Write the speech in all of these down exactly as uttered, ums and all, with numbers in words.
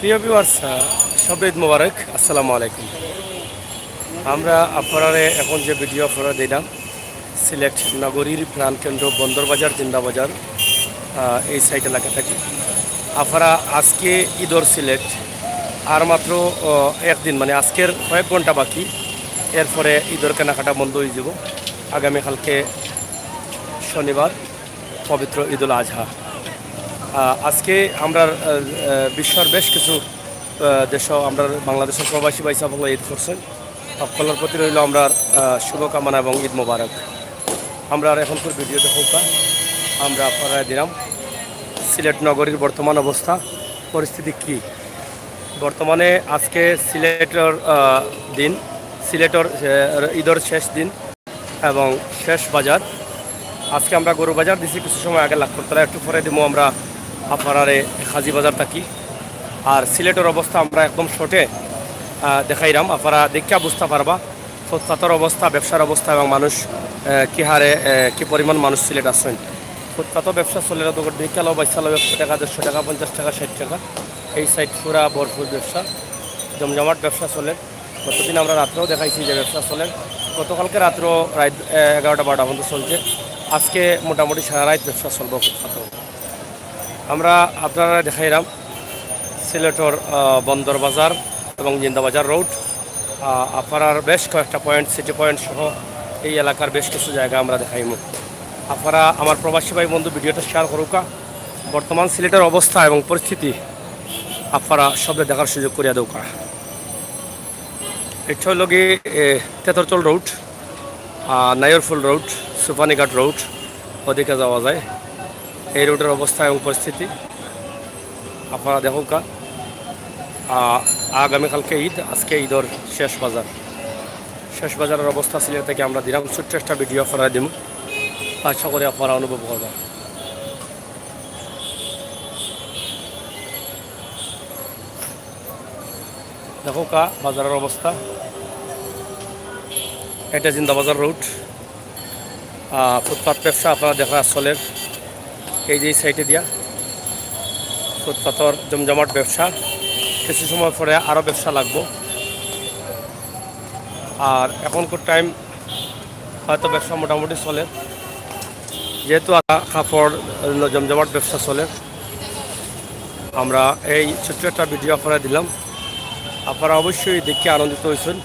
প্রিয় ভিউয়ার্স, সবে ঈদ মোবারক, আসসালামু আলাইকুম। আমরা আপনারারে এখন যে ভিডিও আপনারা দিলাম, সিলেট নগরীর প্রাণকেন্দ্র বন্দরবাজার, জিন্দাবাজার, আহ, এই সাইড এলাকা থাকি। আপনারা আজকে ঈদর সিলেট, আর মাত্র আহ, একদিন, মানে আজকের কয়েক ঘন্টা বাকি, এরপরে ঈদর কেনাকাটা বন্ধ হয়ে যাব। আগামীকালকে শনিবার, পবিত্র ঈদুল আজহা। আহ, আজকে আমরা আহ, আহ, বিশ্বর বেশ কিছু আহ, দেশ, আমরা বাংলাদেশের প্রবাসী ভাই সাহেব ঈদ করছেন। সকলের প্রতি রইল আমরা আহ, শুভকামনা এবং ঈদ মোবারক। আমরা আর এখন তোর ভিডিও দেখো কা, আমরা আপনারা দিলাম সিলেট নগরীর বর্তমান অবস্থা, পরিস্থিতি কি। বর্তমানে আজকে সিলেটর আহ, দিন, সিলেটর আহ, ঈদর শেষ দিন এবং শেষ বাজার। আজকে আমরা গরু বাজার দিছি কিছু সময় আগে, লাখ করতে একটু পরে দিমু আমরা আপনারারে কাজী বাজার থাকি। আর সিলেটর অবস্থা আমরা একদম শর্টে আহ, দেখাইরাম, আপনারা দেখিয়া বুঝতে পারবা ফুটপাতর অবস্থা, ব্যবসার অবস্থা এবং মানুষ আহ, কি হারে আহ, কি পরিমাণ মানুষ সিলেট আছেন। ফুটপাতও ব্যবসা চলে, দুই কিলো বাইশ কিলো, একশো টাকা, দেড়শো টাকা, পঞ্চাশ টাকা, ষাট টাকা, এই সাইড পুরা ভরপুর ব্যবসা, জমজমাট ব্যবসা চলে। গতদিন আমরা রাত্রেও দেখাইছি যে ব্যবসা চলে, গতকালকে রাত্রেও রাত আহ, এগারোটা বারোটা পর্যন্ত চলছে। আজকে মোটামুটি সারা রাত ব্যবসা চলবে ফুটপাতও। আমরা আপনারা দেখাইলাম সিলেটর আহ, বন্দর বাজার এবং জিন্দাবাজার রোড, আহ, আপনারার বেশ কয়েকটা পয়েন্ট, সিটি পয়েন্ট সহ এই এলাকার বেশ কিছু জায়গা আমরা দেখাইমু। আপনারা আমার প্রবাসী ভাই বন্ধু ভিডিওটা শেয়ার করুকা, বর্তমান সিলেটের অবস্থা এবং পরিস্থিতি আপনারা সবরে দেখার সুযোগ করিয়া দেউকা। এটা হইল গিয়ে এ, তেতরচল রোড, আহ, নায়রফুল রোড, সুপানিঘাট রোড, ওদিকে যাওয়া যায়। এই রোডের অবস্থা এবং পরিস্থিতি আপনারা দেখুকা। আহ, আগামীকালকে ঈদ, আজকে ঈদর শেষ বাজার। শেষ বাজারের অবস্থা সিলেট থেকে আমরা দিলাম, ছোট্ট একটা ভিডিও আপনারা দিমু, আশা করি আপনারা অনুভব করবেন। দেখো কা বাজারের অবস্থা, এটা জিন্দাবাজার রোড। আহ, ফুটপাত ব্যবসা আপনারা দেখা চলের এই যে এই সাইডে দিয়া ফুটপাতর জমজমাট ব্যবসা। কিছু সময় পরে আরও ব্যবসা লাগবো। আর এখনকার টাইম হয়তো ব্যবসা মোটামুটি চলে, যেহেতু আ-, কাপড় জমজমাট ব্যবসা চলে। আমরা এই ছোট্ট একটা ভিডিও আপনারা দিলাম, আপনারা অবশ্যই দেখে আনন্দিত হয়েছেন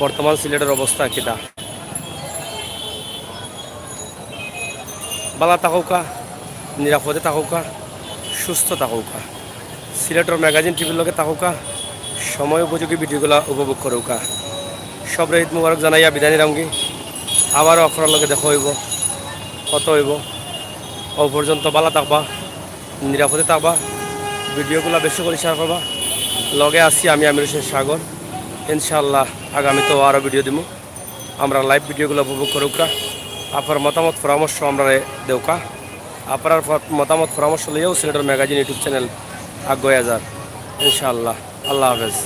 বর্তমান সিলেটের অবস্থা কিতা। ভালা থাকউকা, নিরাপদে থাকউকা, সুস্থ থাকউকা। সিলেটর ম্যাগাজিন টিভির লগে থাকউকা, সময় উপযোগী ভিডিওগুলা উপভোগ করউকা। সবরে ঈদ মুবারক জানাইয়া বিদায় নিলামগি। আবারও আপনার লগে দেখা হইব, কথা হইব। ও পর্যন্ত ভালা থাকবা, নিরাপদে থাকবা, ভিডিওগুলা বেশি করে শেয়ার করবা। লগে আছি আমি আমির হোসেন সাগর। ইনশাআল্লাহ আগামীতেও আরও ভিডিও দিমু। আমরা লাইভ ভিডিওগুলো উপভোগ করুকা। আপনার মতামত পরামর্শ আমরা দেউকা। আপনার ফ-, মতামত পরামর্শ লইয়াও সিলেটের ম্যাগাজিন ইউটিউব চ্যানেল আগুয়াইয়া যার ইনশাআল্লাহ। আল্লাহ হাফেজ।